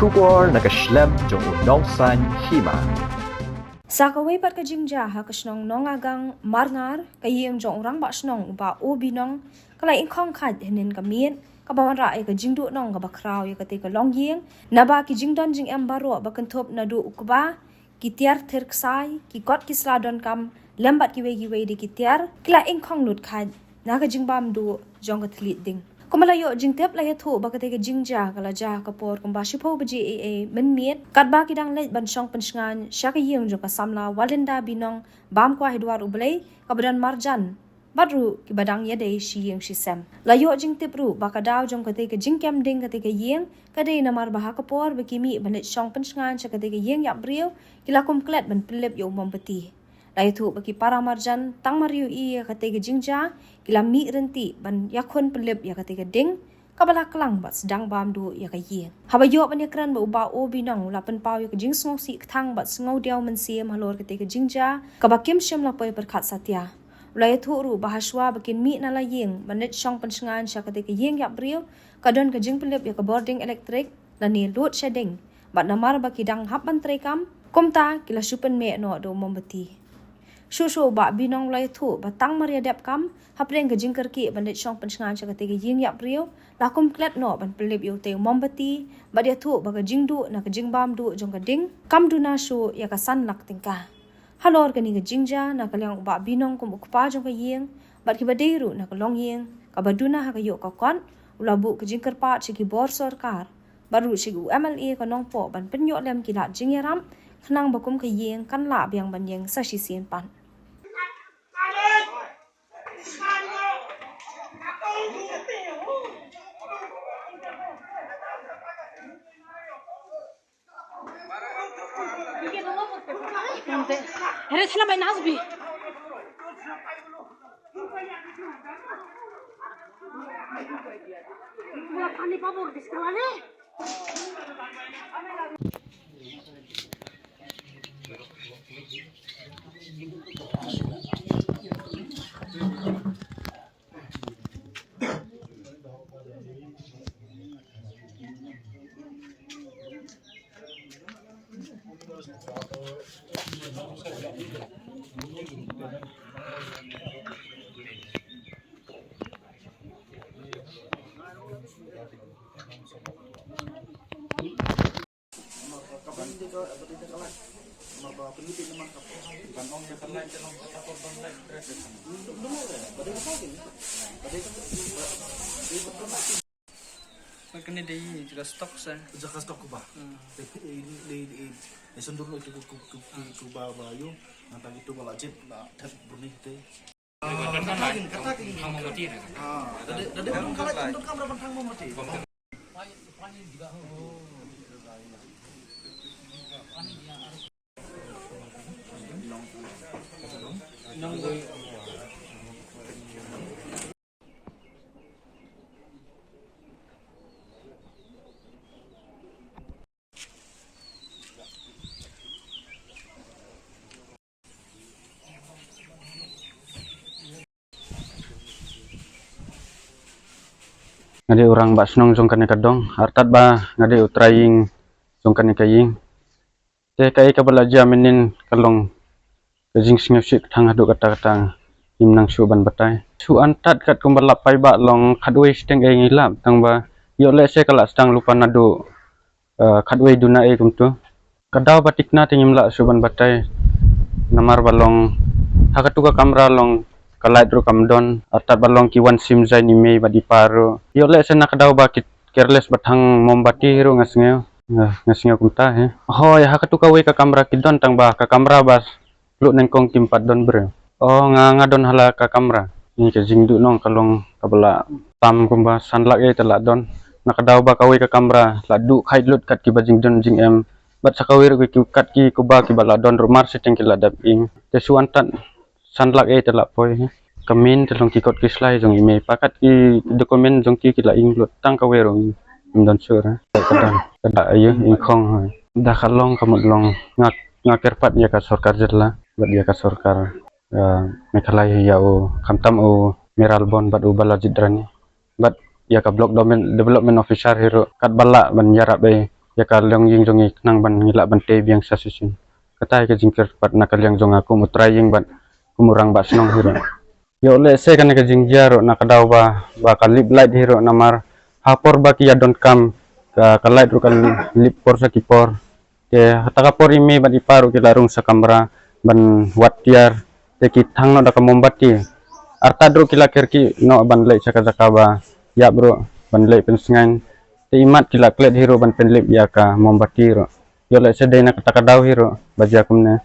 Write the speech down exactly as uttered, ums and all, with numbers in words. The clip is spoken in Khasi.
Khubor na ka shlem jong u Nongsaiñ Hima. Sa kawei pat ka jingjia ha ka shnong Nongagang Marngar, ka ïing jong u Rangbah Shnong u Bah O Binong, ka la ingkhong khat hynnin ka miet, kaba wanrah ïa ka jingduhnong kaba khraw ïa katei ka longïing, naba ki jingdon jingem baroh ba kynthup naduh u kba, ki tiar thir ksai, ki kot ki sla donkam, lem bad kiwei kiwei de ki tiar, ki la ingkhong lut khat na ka jingbam duh jong ka thylliej ding. Kumba la ïoh jingtip, la ïathuh ba katei ka jingjia ka la jia ha ka por kumba shiphew baje eiei mynmiet, katba ki dang leit ban shong pynshngain sha ka ïing jong ka samla Walinda Binong, bam kwah hi dwar U Blei, kaba don marjan bad ruh kiba dang ïadei shi ïing shi sem. La ïoh jingtip ruh ba ka daw jong katei ka jingkem ding katei ka ïing ka dei namar ba ha ka por ba ki mih ban leit shong pynshngain sha katei ka ïing ïap briew, ki la kum klet ban pynlip ïa u mombati. La ïathuh ba ki para marjan tang mar ïohi ïa katei ka jingjia, ki la mih ryntih ban ïakhun pynlip ïa katei ka ding kaba la klang bad sdang bam duh ïa ka ïing. Haba ïoh ban ïakren bad u Bah O Binong, u la pynpaw ïa ka jingsngewsih kthang bad sngewdiaw mynsiem halor katei ka jingjia kaba kim shym la poi pyrkhat satia. U la ïathuh ruh ba hashwa ba kin mih na la ïing ban leit shong pynshngain sha katei ka ïing ïap briew, ka don ka jingpynlip ïa ka bording elektrik lane load shedding, bad namar ba ki dang hap ban treikam, kumta ki la shu pynmeh noh da u mombati. Shuh shuh u Bah Binong u la ïathuh ba tang mar ïadep kam, hapdeng ka jingkyrkieh ban leit shong pynshngain sha katei ka ïing ïap briew, la kum klet noh ban pynlip ïa utei u mombati, bad ïathuh ba ka jingduh na ka jingbam duh jong ka ding kam duna shuh ïa ka san lak tyngka. Halor kane ka jingjia, na ka liang u Bah Binong kum u kpa jong ka ïing bad kiba dei ruh na ka longïing kaba duna ha ka ïoh ka kot, u la buh ka jingkyrpad sha ki bor sorkar bad ruh sha u MLA ka Nongpoh ban pynïoh lem ki lad jingïarap, khnang ba kum ka ïing kan lah biang ban ïeng sa shisien pat. Here sila mai nasbi. Pani pabor diskala ne. Kane dei jaka stock sa. Jaka stock ko ba. Hmm. Dei, dei, dei, dei, dei sendur lo itu ko, ko, ko, ko ba, ba yu. Nanta gitu ba la jit, la that burni te. Ah, kata kin, kata kin. Ah, dade, dade belum kalah, belum kamera bentang mau mati. Nga dei u rangbah shnong jong kane ka dong, artat ba nga dei u trai ïing jong kane ka ïing. Te kaei kaba la jia mynnin ka long ka jingsngewsih kthang haduh katta katta, ngim nang shuh ban batai. Shu antat katkum ba la paidbah long khatwei shiteng ei ngi lap, tang ba ïoh lehse ka la sdang lypa naduh eh, khatwei duna ei kumtu. Ka daw ba thikna te ngim lah shuh ban batai. Namar ba long ha katu ka kamra long ka light ruh kam don, artat ba long ki wan sim jain i mei bad i pa ruh. Ïoh lehse na ka daw ba ki careless ba thang mombati ruh nga sngew. Nga, nga sngew kumta hi. Hooid, ha katu kawei ka kamra ki don, tang ba ka kamra ba pynlut nyngkong kim pat don briew. Oh, nga, nga don ha la ka kamra. Ïa ka jingduhnong ka long kaba la tam kumba san lak ei te la don. Na ka daw ba kawei ka kamra la duh khait lut kat kiba jingdon jingem. Bad sa kawei ruh ki kat ki kuba kiba la don ruh mar shiteng ki la dep ïing. Te shu antat san lak ei te la poi. Ka main te long ki kot ki slai jong i mei i pa, kat ki document jong ki ki la ïeng lut, tang kawei ruh ngim don shuh. Ka don, ka da ïa ingkhong. Da ka long ka mut long nga, nga kyrpad ïa ka sorkar jylla bad ïa ka sorkar, eh, Meghalaya, ïa u khamtam u Mayralborn bad u Balajied Ranee bad ïa ka Block Development, Development Officer hi ruh, katba lah ban ïarap ei sha ka longïing jong ngi khnang ban ngi lah ban tei biang sa shisien. Kata hi ka jingkyrpad na ka liang jong nga kum u trai ïing bad kum u rangbah shnong hi ruh. Ïoh lehse kane ka jingjia ruh na ka daw ba, ba ka lip light hi ruh namar ha por ba ki ïa donkam ka, ka light ruh ka lip por sa ki por. Te ha ta ka por i mei bad i pa ruh ki la rung sa kamra ban wad tiar. Te ki thang noh da ka mombati. Artat ruh ki la kyrkieh noh ban leit sha ka jaka ba ïap ruh ban leit pynsngewbha. Te imat ki la klet hi ruh ban pynlip ïa ka mombati ruh. Ïoh lehse dei na kata ka daw hi ruh ba jia kumne.